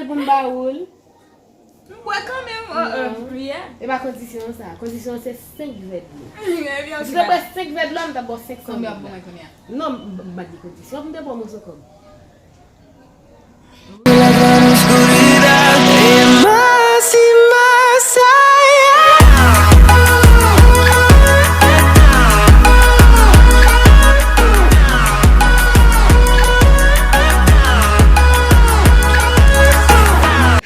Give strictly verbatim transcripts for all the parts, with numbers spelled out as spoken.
Pou m ba ou l. M bwè kanmenm, oh, oh, yeah. E pa kondisyon sa. Kondisyon se senk vè dlo. Si w te bwè senk vè dlo, m t ap ba w senk san dola. Konbyen w ap ban mwen kounye a? Non, m, m pa gen kondisyon pou m te ba w moso kòb.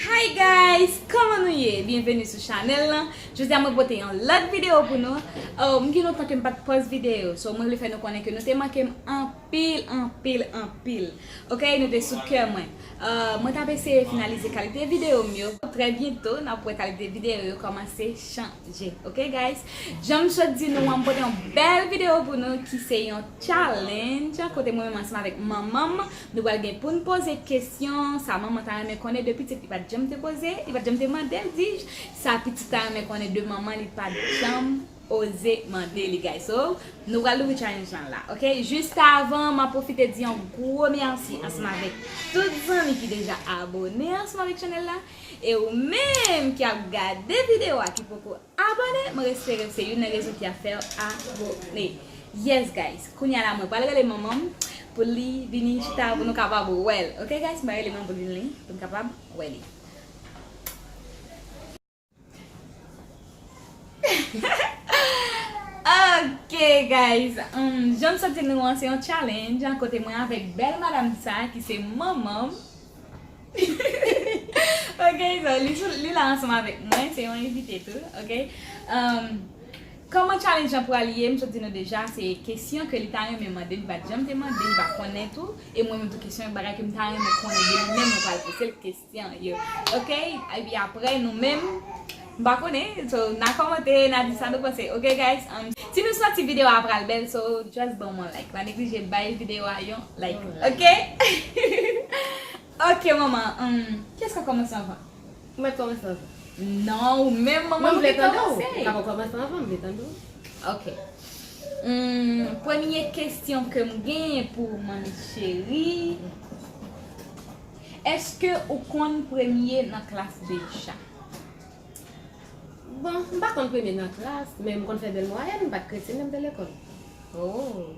Hi guys, kòman nou ye? Byenveni sou chanèl lan. Jodi a mwen pote yon lòt videyo pou nou. Oh, m gen lontan ke m pa t post videyo, so mwen vle fè nou konnen ke nou te manke m anpil, anpil, anpil. Ok, nou te sou kè mwen. Uh, mwen t ap eseye finalize kalite videyo m yo. Trè byento, n ap wè kalite videyo yo kòmanse chanje. Ok, guys? Jan m sot di nou an, m pote yon bèl videyo pou nou ki se yon challenge kote mwen menm ansanm avèk manman m, nou pral gen pou n poze kesyon, sa manman ta renmen konnen de pitit li pa t janm te poze, li pa t janm te mande l, di, sa pitit ta renmen konnen de manman li pa t janm oze mande li, guys. So, nou pral louvri challenge lan la, ok? Jis avan, m ap pwofite di yon gwo mèsi ansanm avèk tout zanmi ki deja abone ansanm avèk chanèl la. E ou menm ki ap gade videyo a ki poko abone, mwen espere se youn nan rezon ki ap fè w abone. Yes, guys. Kounye a la, mwen pral rele manman m pou li vini chita pou nou kapab wè l. Ok, guys? Mwen rele manman m pou li vini, pou nou kapab wè li. Ok, guys. Um, jan m sot di nou an, se yon challenge, kote mwen avèk bèl madanm sa, ki se manman m. Ok, so, li, sou- li la ansanm avèk mwen, se yon envite tou, ok? Um, kòman challenge lan pral ye, m sot di nou deja, se kesyon ke li ta renmen mande, li pa t janm te mande, li pa konnen tou, e mwen menm tou kesyon, bagay ke m ta renmen konnen de li menm, mwen pral poze l kesyon yo, ok? Epi apre, nou menm, m pa konnen, so, n a kòmante, n a di sa nou panse, ok, guys? Um, si nou santi videyo a pral bèl, so, just ban m yon like, pa neglije bay videyo a yon like, ok? Ok, manman, um, kiyès k ap kòmanse anvan? Mwen kòmanse anvan. Non, ou menm manman, ou ki kòmanse. Mwen vle tande w. Ou ka pa kòmanse anvan, m vle tande w. Ok. Hmm, premye kesyon ke m genyen pou ou, manmi cheri. Èske ou konn premye nan klas deja? Bon, m pa konn premye nan klas, men m konn fè bèl mwayèn, m pa t kretyen lè m te lekòl. Oh,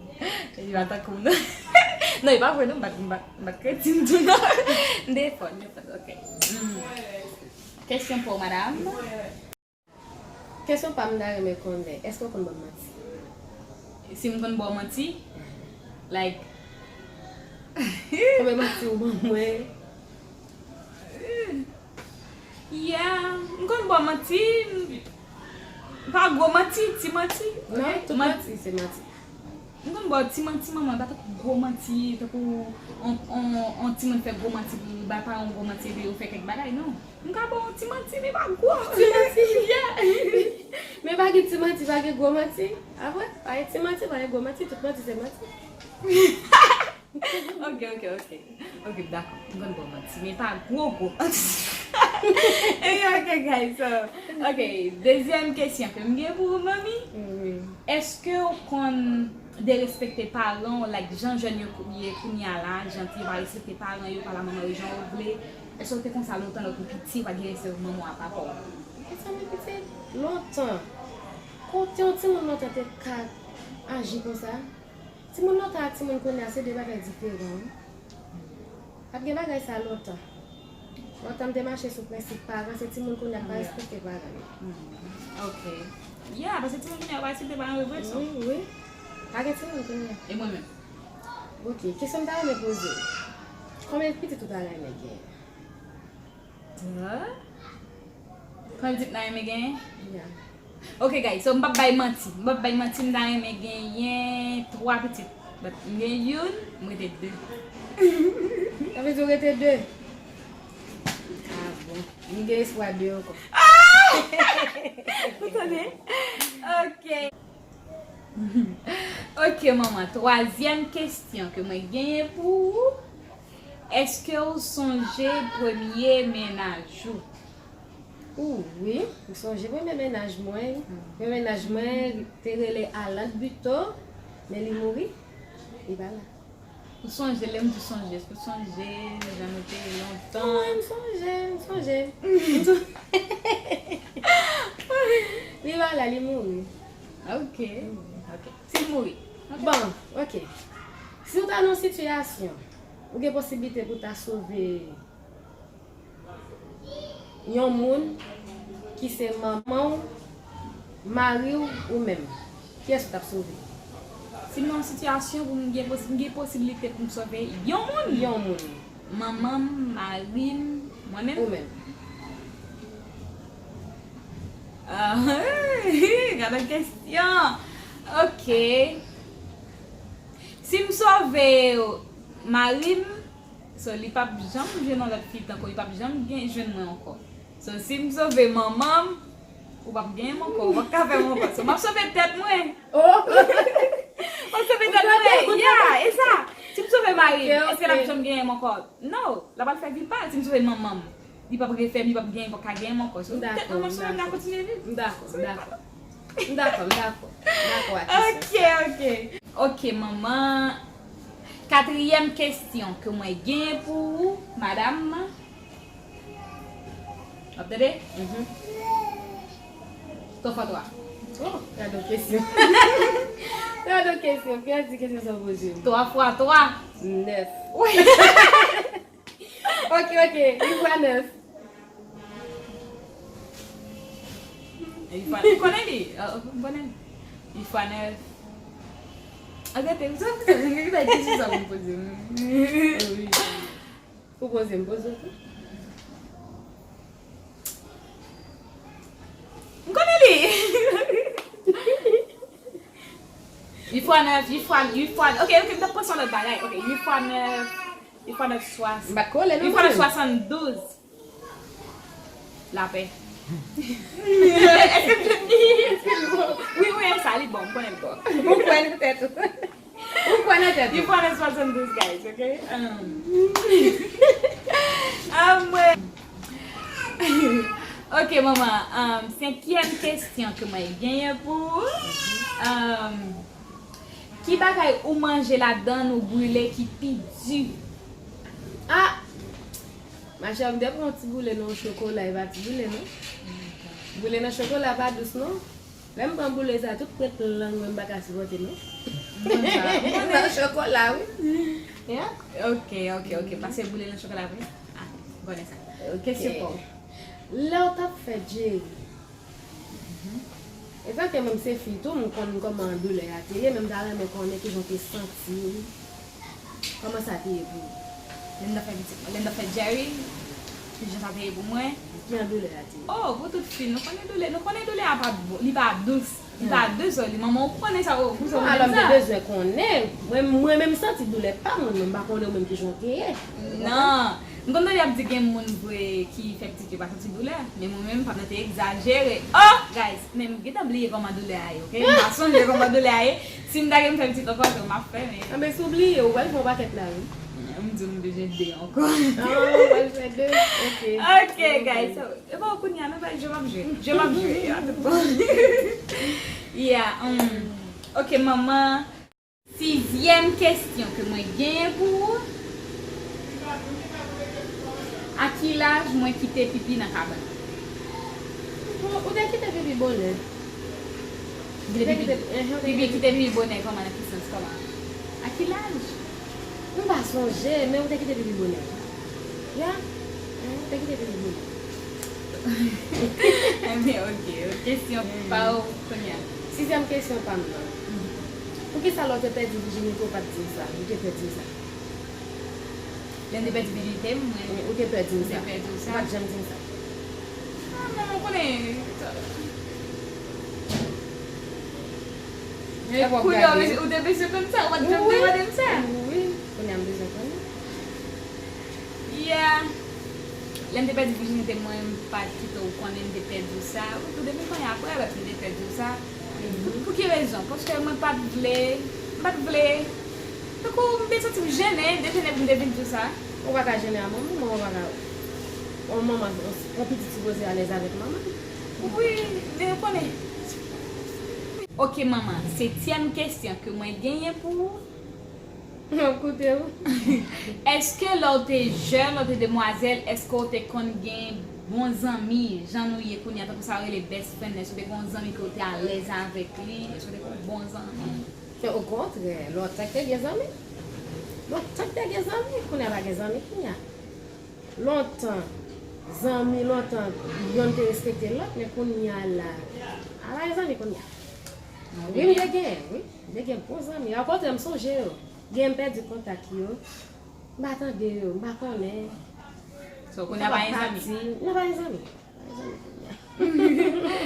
li pa tankou m, non. Non, e pa vre, non, m pa t, m pa t, m pa t kretyen tou, non. M te fò, m te fò, ok. Hmm. Kesyon pou ou, madanm. Kesyon pa m, m ta renmen konnen, èske w konn ban m manti? Si m konn ba w manti? Like, konbyen manti ou ban mwen? Yeah, m konn ba w manti, m- pa gwo manti, ti manti, ok? Non, tout manti se manti. M konn ba w ti manti, manman, pa tankou gwo manti, tankou on, on, on timoun fè gwo manti pou bay paran w gwo manti epi yo fè kèk bagay, non. M ka ba w ti manti, men pa gwo. Ti manti? Yeah. Men pa gen ti manti, pa gen gwo manti. Apre, pa gen ti manti, pa gen gwo manti, tout manti se manti. Ok, ok, ok. Ok, dakò. M konn ba w manti, men pa gwo, gwo manti. Ok, ok, guys, so, ok, dezyèm kesyon ke m gen pou ou, manmi. Wi. Èske w konn derespekte paran w, like, jan jèn yo kou- ye kounye a la, jan yo pa respekte paran yo, pa la manman yo jan yo vle? Èske w te konsa lontan lè w te piti, w pa t gen respè pou manman w ak papa w? Lè m te piti, lontan. Kote yon timoun lontan te ka aji konsa? Timoun lontan ak timoun kounye a se de bagay diferan, wi. Pa t gen bagay sa lontan. Lontan m te mache sou prensip paran, se timoun kounye a k pa respekte paran yo. Ok. Yeah, paske timoun kounye a pa respekte paran yo vre, so. Wi, wi. Pa gen timoun kounye a. E mwen menm? Ok, kesyon m ta renmen poze w. Konbyen pitit ou ta renmen genyen? Huh? Konbyen pitit m ta renmen genyen? Yeah. Ok, guys, so m p ap bay manti. M p ap bay manti, m ta renmen genyen twa pitit. But m gen youn, m rete de. Sa vle di w rete de? Ah bon. M gen espwa de ankò. Ou tande? Ok. Ok, manman, twazyèm kesyon ke mwen genyen pou ou, èske w sonje premye mennaj ou? Ou, wi, m sonje premye mennaj mwen. Premye mennaj mwen te rele Alan Buteau, men li mouri. Li pa la. Ou sonje, lè m di sonje, èske ou sonje jan nou te ye lontan? Wi, m sonje, m sonje. M son- Li pa la, li mouri. Ok. Ok. Si l mouri. Ok. Bon, ok. Si w ta nan yon sitiyasyon, ou gen posiblite pou w ta sove yon moun ki se manman w, mari w, ou menm, kiyès ou t ap sove? Si m nan yon sitiyasyon pou m gen posi-, m gen posiblite pou m sove yon moun? Yon moun. Manman m, mari m, mwen menm? Ou menm. Ah, gade kestyon. Ok. Si m sove mari m, so li p ap janm jwenn yon lòt fi tankou, li p ap janm gen jwenn mwen ankò. So si m sove manman m, ou p ap genyen m ankò, ou p ap ka fè m ankò. So m ap sove tèt mwen. Oh! M ap sove tèt mwen. Yeah, e sa. Si m sove mari m, èske l ap janm genyen m ankò? No, l ap al fè vi pa l. Si m sove manman m, li p ap refè m, li p ap genyen, p ap ka genyen m ankò. So tèt mwen m ap sove, m ka kontinye viv. M dakò, m dakò. M dakò, m dakò. M dakò ak kesyon sa. Ok, ok. Ok, manman. Katriyèm kesyon ke mwen genyen pou ou, madanm. W ap tande? Mhm. Twa fwa twa. Oh, gade yon kesyon. Gade yon kesyon. Gade yon kesyon sa w poze m. Twa fwa twa. Nèf. Wi. Ok, ok. Uit fwa nèf. Uit fwa, ou konnen li? Ah, ou konnen li? Uit fwa nèf. Ah, gade, ou sa, ou sa, ou sa, ou sa, ou sa, ou poze m. Wi. Ou poze m, poze w tou. M konnen li. Uit fwa nèf, uit fwa, uit fwa, ok, ok, m t ap panse yon lòt bagay. Ok, uit fwa nèf, uit fwa nèf, swasann. M pa t kole, non, uit fwa nèf, mwen menm. Swasanndouz. Lapè. Èske m jwenn li? Èske l bon? Wi, wi, e sa, li bon, m konnen l bon. Ou kwè nan tèt ou. Ou kwè nan tèt ou. Uit fwa nèf, swasanndouz, guys, ok? Um. Ah, mwen. Ok, manman. Um, senkyèm kesyon ke mwen genyen pou ou. Um, ki bagay ou manje ladan l ou brile ki pi di? Ah! Machè, m te pran yon ti boule nan chokola, e pa ti boule, non. Boule nan chokola pa dous, non. Lè m pran boule sa, tout pwent lang mwen, m pa ka sipòte, non. M konn sa, m konnen. Nan chokola, wi. Yeah. Ok, ok, ok. Pase boule nan chokola vre? Ah, m konnen sa. Ok. Kesyon pa w. Lè w t ap fè djeri, mhm, etanke mwen m se fi tou, m konn kòman doulè a te ye, men m ta renmen konnen kijan w te santi w. Kòman sa te ye pou ou? Lè m t ap fè pitit mwen, lè m t ap fè djeri, kijan sa te ye pou mwen? Kijan doulè a te ye? Oh, pou tout fi, nou konnen doulè, nou konnen doulè a pa bon, li pa dous, li pa dous, li manman ou konnen sa, ou, pou sa ou di sa. Non, alò m te bezwen konnen. Mwen, mwen menm m santi doulè pa mwen, men m pa konnen ou menm kijan w te ye. Non. M konn tande y ap di gen moun vre ki fè pitit yo pa santi doulè, men mwen menm, pa m te egzajere. Oh, guys, men m gentan bliye kòman doulè a ye, ok? M pa sonje kòman doulè a ye. Si m ta gen m fè pitit ankò, m ap fè, men. Anben, si w bliye, ou pral fè yon pakèt la, wi. M di w m bezwen de ankò. Ah, ou pral fè de? Ok. Ok, guys, so, e pa kounye a, non, je m ap jwe. Je m ap jwe, a tout bon. Yeah, um, ok, manman. Sizyèm kesyon ke mwen genyen pou ou, a ki laj mwen kite pipi nan kabann? Ou, ou te kite pipi bonè. Kite pipi, pipi, kite pipi bonè kòman, nan ki sans, kòman? A ki laj? M pa sonje, men ou te kite pipi bonè. Ya? Ou te kite pipi bonè. Enben, ok. Kesyon pa w kounye a. Sizyèm kesyon pa m nan. Poukisa lè w te pèdi vijinite w pa t di m sa? Ou te pè di m sa? Lè m te pèdi vijinite m, mwen. Wi, ou te pè di m sa. Ou te pè di m sa. Ou pa t janm di m sa. Ah, non, ou konnen. Kounye a, ou te bezwen konn sa, ou pa t janm demande m sa. Wi, kounye a m bezwen konnen. Yeah. Lè m te pèdi vijinite mwen, m pa t kite w konnen m te pèdi w sa. Ou tou depi konnen apre, lè m te pèdi w sa. Pou, pou ki rezon? Paske mwen pa t vle, m pa t vle. Tankou m te santi m jennen, m te jennen pou m te vin di w sa. Ou pa ka jennen a manman, manman pa ka. Yon manman, yon, yon pitit sipoze alèz avèk manman. Wi, men ou konnen. Ok, manman, setyèm kesyon ke mwen genyen pou ou. M ap koute w. Èske lè w te jèn, lè w te demwazèl, èske w te konn gen bon zanmi, jan nou ye kounye a, tankou sa yo rele best friend, èske w te gen yon zanmi ke w te alèz avèk li, èske w te gen yon bon zanmi? Se okontrè, lontan k te gen zanmi. Lontan k te gen zanmi, kounye a pa gen zanmi kounye a. Lontan, zanmi lontan, yonn te respekte lòt, men kounye a la, a pa gen zanmi kounye a. Wi, m te gen, wi. M te gen bon zanmi. Okontrè, m sonje yo. Gen m pèdi kontak yo. M pa tande yo, m pa konnen. So, kounye a pa gen zanmi? Pati. Non, pa gen zanmi. Pa gen zanmi kounye a.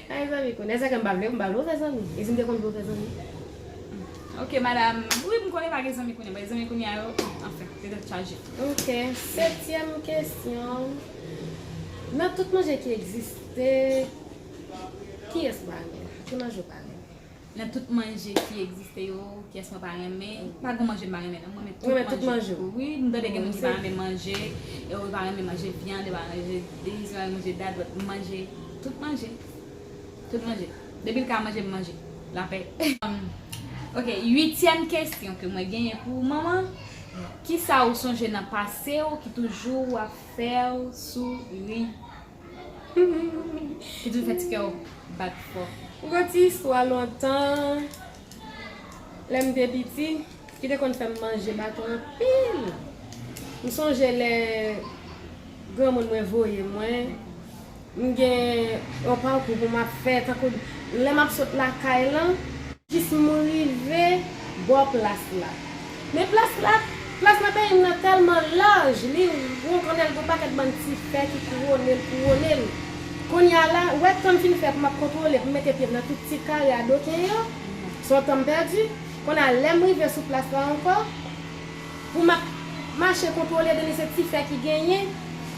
Pa gen zanmi kounye a. Èske m pa vle, m pa vle w fè zanmi. E si m te konn vle w fè zanmi? Ok, madam. Wi, m konnen pa gen zanmi kounye a. Men zanmi kounye a yo, anfen, se tèt chaje. Ok, setyèm kesyon. Nan tout manje ki egziste, kiyès ou pa renmen? Ki manje ou pa renmen? Nan tout manje ki egziste yo, kiyès mwen pa renmen? Pa gen manje m pa renmen, non. Mwen renmen tout manje. Wi, m tande gen moun ki pa renmen manje, e yo pa renmen manje vyann, yo pa renmen manje dis, yo pa renmen manje dat, but m manje tout manje. Tout manje. Depi l ka manje, m manje. Lapè. Um, ok, uityèm kesyon ke mwen genyen pou ou, manman. Kisa ou sonje nan pase w ki toujou ap fè w souri? Ki toujou fè ti kè w bat fò. M gon ti istwa lontan, lè m te piti, ki te konn fè m manje baton anpil. M sonje lè granmoun mwen voye mwen, m gen yon pakou pou m ap fè, tankou lè m ap sot lakay lan, jis m rive bò plas la. Men plas la, plas nan peyi m nan tèlman laj, li won, konnen l gon pakèt bann ti fè ki kouwone l, kouwone l. Kounye a la, ou wè tan m fin fè pou m ap kontwole, pou m mete pye m nan tout ti kare adoken yo, se yon tan m pèdi. Kounye a, lè m rive sou plas la ankò, pou m ap mache kontwole, depi se ti fè ki genyen,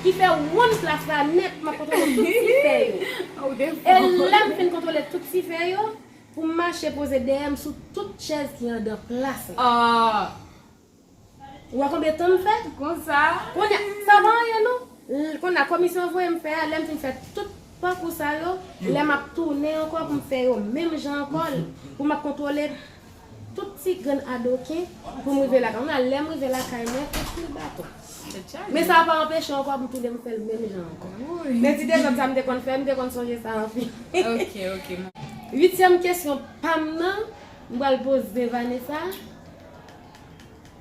ki fè wonn plas la nèt, m ap kontwole tout ti fè yo. E lè m fin kontwole tout ti fè yo, pou m mache poze dèyè m sou tout chèz ki anndan plas la. Ah, Ou wè konbyen tan m fè? Konsa? Kounye a, sa pa anyen non. L- Kounye a, komisyon voye m fè a, lè m fin fè tout pakou sa yo, lè m ap tounen ankò pou m fè yo menm jan ankò, l- pou m ap kontwole tout ti grenn adoken, pou m rive lakay. Kounye a, lè m rive lakay mwen, anpil baton. Men sa pa anpeche ankò pou m tounen m fè l menm jan ankò. Men ti dezòd sa m te konn fè, m te konn sonje sa anpil. Ok, ok. Uityèm kesyon pa m nan, m pral poze Vanessa.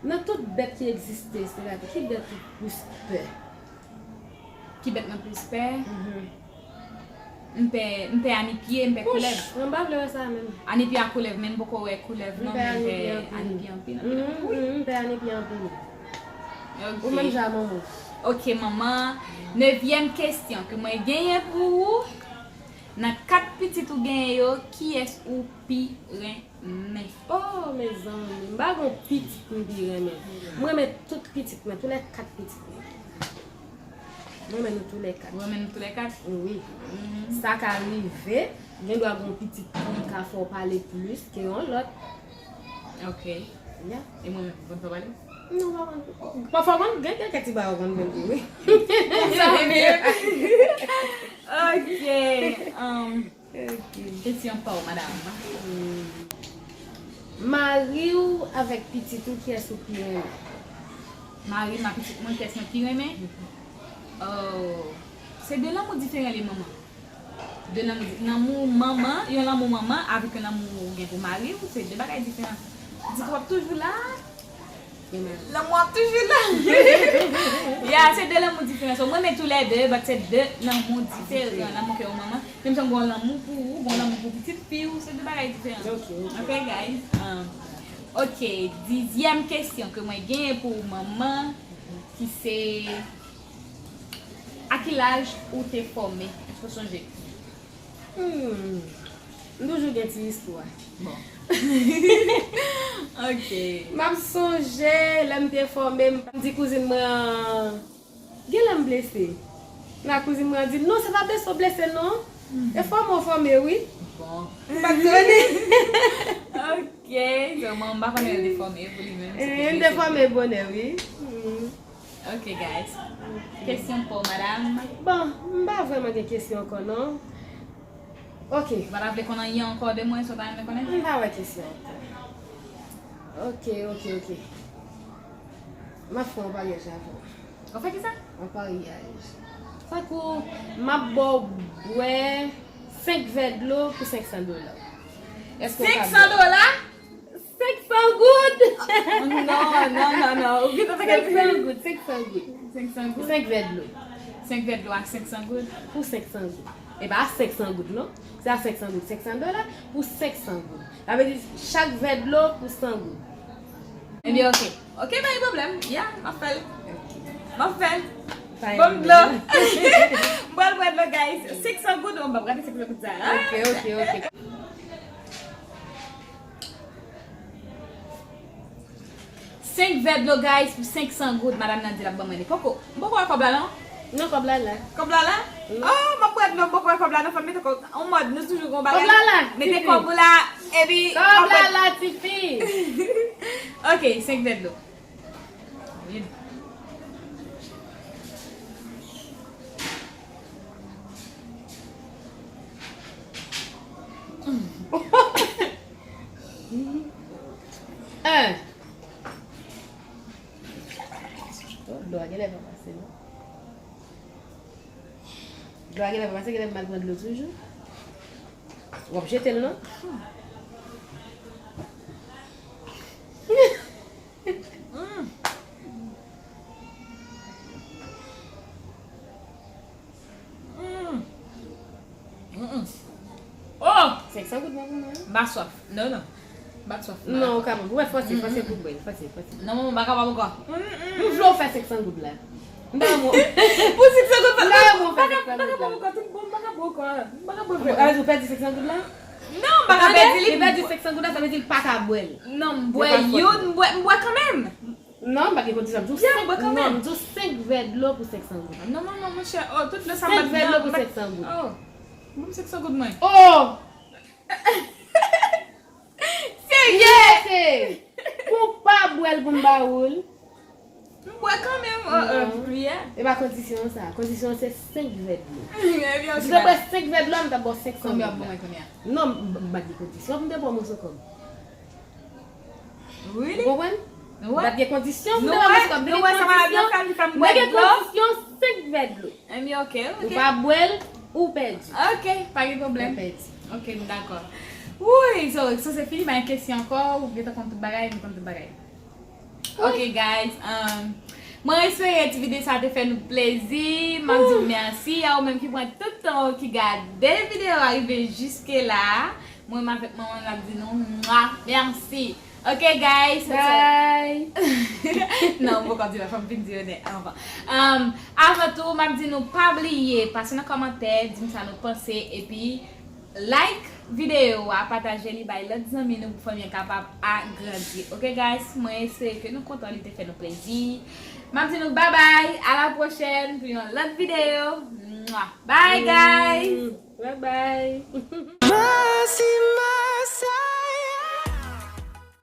Nan tout bèt ki egziste, sètadi, ki bèt ou plis pè? Ki bèt mwen plis pè? M pè, m pè anipye, m pè koulèv. Mwen pa vle wè sa menm. Anipye ak koulèv, men m poko wè koulèv non, men m pè anipye anpil, anpil, anpil. M pè anipye anpil. Ok. Ou menm jan manman. Ok, manman. Nevyèm kesyon ke mwen genyen pou ou. Nan kat pitit ou genyen yo, kiyès ou pi renmen? Oh, mezanmi, m pa gon pitit m pi renmen. Mwen renmen tout pitit mwen, tou lè kat pitit mwen. Mwen renmen nou tou lè kat. Ou renmen nou tou lè kat? Wi. Sa ka rive, gen dwa gon pitit ki ka fè w pale plis ke yon lòt. Ok. Ya. E mwen menm, ou konn fè w pale? Non, pa konn. Pafwa, konn gen kèk ti bagay ou konn fè m tou, wi. Sa menm. Ok. Um, kesyon pa w, madam. Mari w avèk pitit ou, kiyès ou pi renmen? Mari m ak pitit mwen, kiyès mwen pi renmen? Oh, se de lanmou diferan li, manman. De lanmou di-, lanmou manman, yon lanmou manman avèk yon lanmou ou gen pou mari w, se de bagay diferan. Pitit w ap toujou la. Lanmou ap toujou la. Ya, se de lanmou diferan. So, mwen renmen tou lè de, but se de lanmou diferan. Lanmou ke yon manman, menm jan gon lanmou pou ou, gon lanmou pou pitit fi w, se de bagay diferan. Ok, ok. Ok, guys. Um, ok, dizyèm kesyon ke mwen genyen pou ou, manman, ki se, a ki laj ou te fòme? Èske w sonje? Hmm. M toujou gen ti istwa. Bon. Ok. M ap sonje lè m te fòme, m di kouzin mwen an, gen lè m blese. Nan kouzin mwen an di, "Non, se pa blese w blese non. E fòme w fòme, wi." Bon. M pa t konnen. Ok. So, mwen, m pa konnen l te fòme pou li menm. Eh, m te fòme bonè, wi. Hmm. Ok, guys. Kesyon pou madam. Bon, m pa vrèman gen kesyon ankò, non. Ok. Ou pa ta vle konn anyen ankò de mwen, sa w ta renmen konnen? M pa wè kesyon ankò. Ok, ok, ok. M ap fè yon paryaj avè w. W ap fè kisa? Yon paryaj. Tankou, m ap ba w bwè senk vè dlo pou senk san dola. Èske w ka bwè? Senk san dola? Senk san goud! Non, non, non, non. Ou gentan fè kalkil. Senk san goud, senk san goud. Senk san goud. Senk vè dlo. Senk vè dlo a senk san goud? Pou senk san goud. E pa a senk san goud, non. Se a senk san goud, senk san dola pou senk san goud. Sa vle di chak vè dlo pou san goud. Ebyen, oke. Oke, pa gen pwoblèm. Ya, m ap fè l. M ap fè l. Ban m dlo. M pral bwè dlo, guys. Senk san goud, m ap gade senk san goud sa. Oke, oke, oke. Senk vè dlo, guys, pou senk san goud, madanm nan di l ap ban mwen li. Poko, m poko wè kòb la, non? Non, kòb la la. Kòb la la? Wi. Oh, m ap bwè dlo, m poko wè kòb la, non, fò m mete kòb. On mòd, nou toujou gon bagay. Kòb la la, tifi. Mete kòb ou la, epi kòb la la, tifi. Ok, senk vè dlo. Dlo a genlè pa pase, non? Dlo a genlè pa pase, genlè m al pran dlo toujou. W ap jete l, non? Oh! Senk san goud mwen pou mwen. M pa swaf. Non, non. M pa t swaf. Non, ou kapab. Ou wè, fòse, fòse pou bwè l. Fòse, fòse. Non, manman, m pa kapab ankò. M vle w fè senk san goud la. M pa mwen. Pou senk san goud, m pa kapab, m pa kapab ankò. Tout bon, m pa kapab ankò. M pa kapab fè. Ou pèdi senk san goud la? Non, m pa ka pèdi li. Li pèdi senk san goud la, sa vle di l pa ka bwè l. Non, m bwè youn, m bwè, m bwè kanmenm. Non, m pa gen kondisyon. M di w senk, non, m di w senk vè dlo pou senk san goud. Non, non, non, monchè. Oh, tout dlo sa m bat nan. Senk vè dlo pou senk san goud. Oh. Ban m senk san goud mwen. Oh! Serye? Pou w pa bwè l pou m ba ou l. M bwè kanmenm. Oh, oh, yeah. E pa kondisyon sa. Kondisyon se senk vè dlo. Si w te bwè senk vè dlo, m t ap ba w senk san goud la. Konbyen w ap ban mwen kounye a? Non, m, m pa gen kondisyon pou m te ba w moso kòb. Really? Ou konprann? Wi. M pa t gen kondisyon pou m te ba w moso kòb. M te gen kondisyon, m te gen kondisyon senk vè dlo. Ebyen, ok, ok. Ou pa bwè l, ou pèdi. Ok, pa gen pwoblèm. Ou pèdi. Ok, m dakò. Wouy, so, so se fini, pa gen kesyon ankò, ou gentan konn tout bagay, m konn tout bagay. Ok, guys, um, mwen espere ti videyo sa te fè nou plezi. M ap di w mèsi a ou menm ki pran tout tan w ki gade videyo a rive jiske la. Mwen menm avèk manman m ap di nou mwa, mèsi. Ok, guys. Bye. Non, m poko di l, fò m fin di yo nèt anvan. Um, avan tou, m ap di nou pa bliye pase nan kòmantè, di m sa nou panse, epi like videyo a, pataje li, bay lòt zanmi nou pou fanmi an kapab agrandi. Ok, guys, mwen espere ke nou kontan, li te fè nou plezi. M ap di nou babay, a la pwochèn pou yon lòt videyo. Mwa. Bye, guys. Mm, bye bye. Mèsi, mèsi.